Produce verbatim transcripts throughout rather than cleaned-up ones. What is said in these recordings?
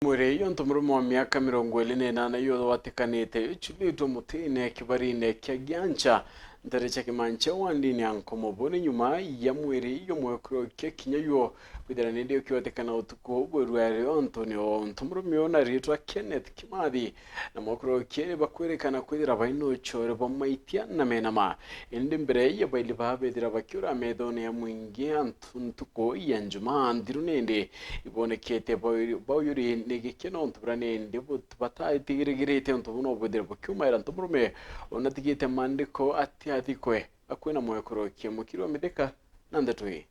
Mwiri iyo ntomurume wa miaka mirongo iri na inana iyo watikanite ichulitwe mutine kibarine kia Giancha, ntere cia Kimanche wandini ya Nkomo. Buni nyuma ya mwiri iyo mwekuru kia kinya yuo kwithira nindi ukiwatikana utuku bwerua rio antu nio ntomurume uyu na ritwa Kenneth Kimathi na mwekuru kia ni bakwirikana kwithira baina uchore bwa maitia na menama. Indi mbere ya baili baa bethira bakiura methone ya mwingi antu ntuku ya Njumaa nthiru nindi ibonekete bau-, bauyuri ni gikeno ntu bura nindi but-, bataitigirigirite untu buna ubwithire bukiumaira ntomurume unatigite maandiko atiathikwe akui na mwekuru kia mukiri wa mithika na ndeto ii.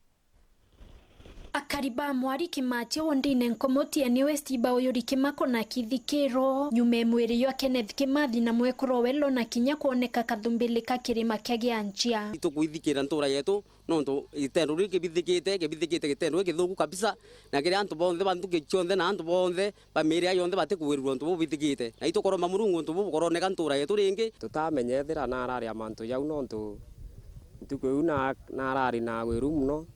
Akari ba Mwari Kimache wondine Nkomo Tiania West bauyuri kimako na kithikiro nyuma e mwiri jwa Kenneth Kimathi na mwekuru we Lona kinya kwoneka kathumbili ka kirima kia Gianchia. Itukwithikira ntura yetu nontu gitendo giki kibithikite, kibithikite gitendo gikithuku kabisa, na kiri antu bonthe ba nthuki cionthe na antu bonthe ba miiria yonthe batikuwirirwa untu bubithikite. Na itukuromba Murungu untu bubu bukoroneka ntura yetu ringi. Tutamenya ethira narari a mantu jau nontu ntuku iu na-, narari na wiru muno.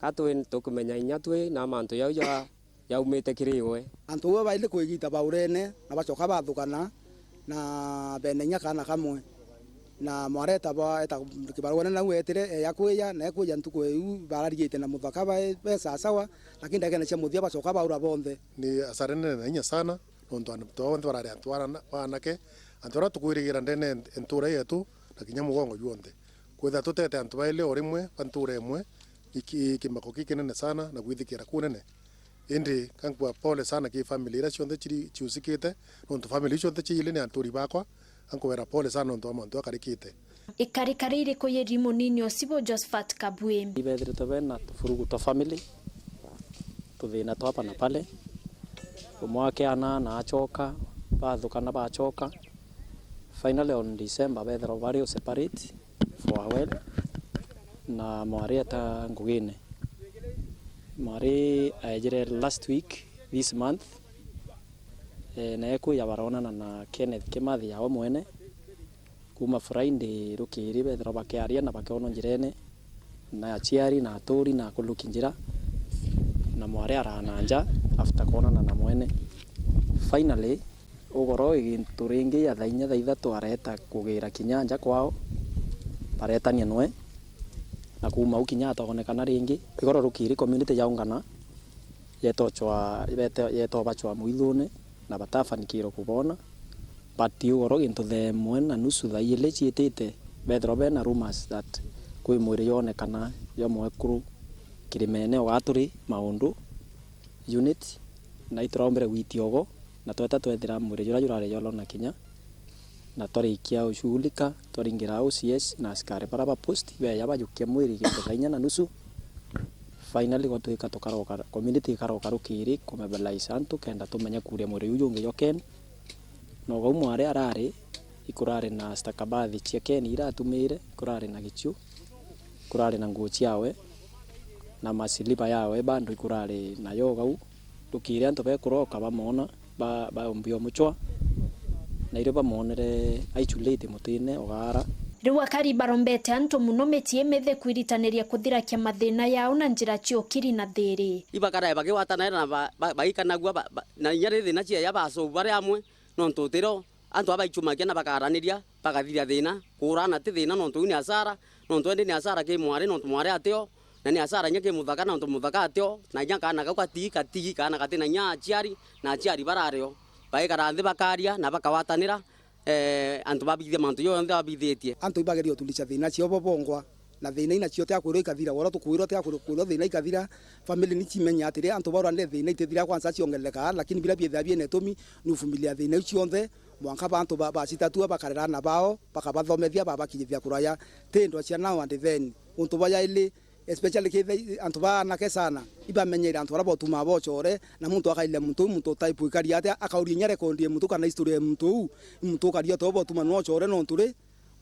Ka twi tukimenya inya twi na mantu jau ja-, jaumite kiri we. Antu bo baili kwigita baurene na bacoka bathukana na bena inya kaana kamwe. Na mwareta ba-, eta kibaruene nau etire eya kwija na ekwija ntuku iu bararigite na muthaka bae be sasawa, lakini ndagene cia muthia bacoka baura bonthe. Ni asara nene na inya sana. Nontu antu onthe barari antu arana-, baanake, antu baria tukwirigira ndene ya ntura yetu, na kinya mugongo jwonthe. Kwithira tutete antu baili o rimwe ba ntura imwe, iki-, kimako kikinene sana na kwithikira kunene. Indi ka nkua pole sana ki family iria cionthe ciri-, ciusikite, nontu family iu cionthe ciili ni anturi bakwa, ka nkubera pole sana nontu bwa mantu jakarikite. Ikarikari iriku yiri munini Osibo Josephat Kabui? Ibethirite bena tufurugu twa family, tuthina twa hapa na pale, umwe akiana na acoka, bathukana bacoka. Finally on December bethirwa bari o separate for a while, na mwari eta ngugine. Mwari aejire last week, this month, eh, na ekwija baronana na Kenneth Kimathi yawe mwene. Kuma Friday rukiri bethirwa bakiaria na bakionwa njirene, na aciari na aturi na akuluki njira, na mwari araa na nja after kwonana na mwene. Finally, ugoro gintu ringi ya thaa inya thaa ithatu areta kugira kinya nja kwao, baretania nwe, na kuma u kinya atoonekana ringi. Igoro rukiri community yaungana, yetochwa, yete-, yetobachwa mwithune, na batafanikirwe kubona. But ugoro gintu thaa imwe na nusu, thaa iili ciitite, bethirwa bena rumors that kwi mwiri yonekana jwa mwekuru kirimene o gaa turi Maundu unit, na ituraumbire gwitia ugo, na tweta twethira mwiri juria jurari jwa Lona kinya, na twarikia ushughulika, twaringira O C S na askari baria ba post, beeja bajukia mwiri gintu thaa inya na nusu. Finally gwatuika tukaroka, community ikaroka rukiri kumobilize antu kenda tumenye kuria mwiri juu jungi jwa Ken. Na ugau mwari arari, ikurari na stakabadhi cia Ken iratumire, ikurari na gichiu, ikurari na nguo ciawe, na masiliba yawe bado ikurari nayo ugau. Rukiri antu bekuroka bamona, ba-, baumbi o muchwa, na irio bamonere aichulite mutine o gaara. Riu akari barombete antu mono michie imithe kwiritaniria kuthirakia mathina yao na njira cia ukiri na thiri. Ibakarae bakigwatanira na ba-, ba-, baikanagua ba-, ba-, na inya ri thina cieja basobu bari amwe, nontu utiro antu aba baichumagia na bakaraniria, bagathiria thina. Kuurana ti thina, nontu iu ni asara, nontu endi ni asara ki mwari, nontu mwari atio, na ni asara inya ki muthaka, nontu muthaka atio, na inya kaana kau gatigi, gatigi, kaana gati na inya aciari, na aciari barario, baikara nthi bakaria na bakagwatanira, eh, antu babithia mantu jonthe babithitie. Antu ibageria utulicha thina cio bo bongwa. Na thina inacio tiakwirwa ikathira, wora tukwirwa tiakwirwa thina ikathira, family ni cimenye atiri, antu baurande thina itithira kwanza ciongerereka, lakini biria biithira biena itumi ni uvumilia thina iu cionthe, mwanka ba antu ba-, bacitatua bakarera aana bao, bakabathomethia, babakinyithia kuraya. Ti ndwa cia now and then. Untu bwa yaili, especially kithira antu baanake sana, ibamenyere antu baria botumaa bochore, na muntu akairia muntu uu, muntu type ikari atia, akauria inya record ya muntu kana history ya muntu uu, muntu ukari atia botumanwa ochore, nontu ri,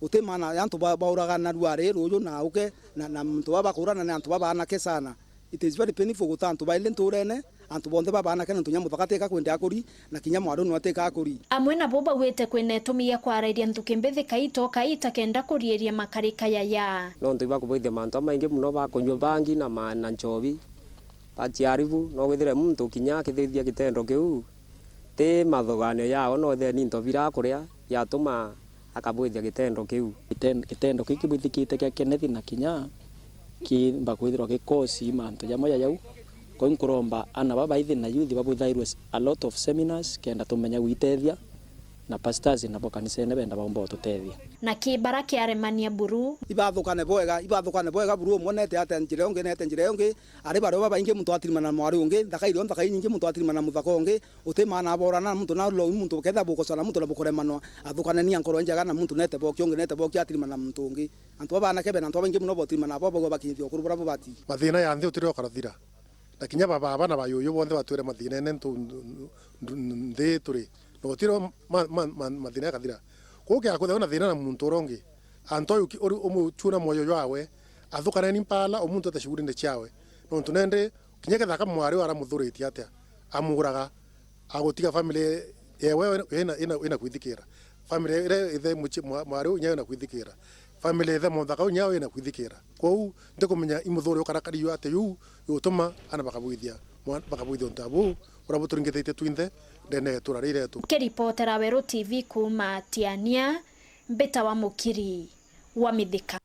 Guti maana ya antu ba-, bauragana ruari ruuju na uke, na, na antu baba bakuurana ni antu babaanake sana. It is very painful guta antu baili ntuurene, antu bonthe babaanake nontu kinya muthaka atika kwenda akuri, na kinya mwaru nwe atika akuri. Amwe nabo baugite kwina itumi gia kwarairia nthuki mbithi kaito kaita kenda kuriiria makarika yaya. Nontu ibakubwithia mantu jamaingi mono, bakunyua bangi na ma-, na nchobi, bachiaribu, no withire muntu kinya akithithia gitendo kiu, Ti mathuganio jao, no ethira ni into bira akuria yatuma akabwithia gitendo kiu. Giten-, gitendo kii kibwithikite kia Kenneth na kinya kimba kwithirwa gi cause mantu jamwe ja jau. Kwou nkuromba ana baba ithi na youth babwithairwe s-, a lot of seminars kenda tumenya gwitethia, na pastors nabo kanisene benda baumba ututethia. Na ki bara kiaremania buru. Ibathukane bwega, ibathukane bwega buru, umwe nete ate njira yongi, nete njira yongi, ari bario babaingi muntu atirimana na mwari ungi, nthaka irio nthaka inyingi muntu atirimana na muthaka ungi, uti maana aborana na muntu na lo muntu ketha bukosana na muntu na bukuremanwa, athukaneni a nkoro njega na muntu nete boki ungi, nete boki atirimana na muntu ungi. Antu baba anake bena antu babaingi muno botirimana bo bagwa bakinyithia ukuru bura bubati. Mathina ya nthi utiri ukarathira. Na kinya ba baba na bayuyu bonthe batwire mathinene ntu-, ndu-, ndu-, nthi turi. Na gutiri ma-, ma-, ma-, mathina jakathira. Kwou kiakwithagwa na thina na muntu uria ungi, antu uyu ki-, uri umuchuna mwoyo jwawe, athukaneni mpala, o muntu ate shughulini ciawe. Nontu nendi, kinya kethaka mwari uyu aramuthuritie atia, amuraga, agutiga family yewe ina, ina, ina kwithikira. Family iria ithe muci-, mwa-, mwari uyu nyayo ina kwithikira. Family ithe muthaka uyu nyayo ina kwithikira. Kwou, ndikumenya imuthuri ukarakari yu ati yu, yutuma ana bakabwithia, mwa-, bakabwithia untu abu, uria buturingithitie twinthe, ndene ya itura riria rietu. Nkiripotera Weru T V kuuma Tiania, mbitawa Mukiri wa Mithika.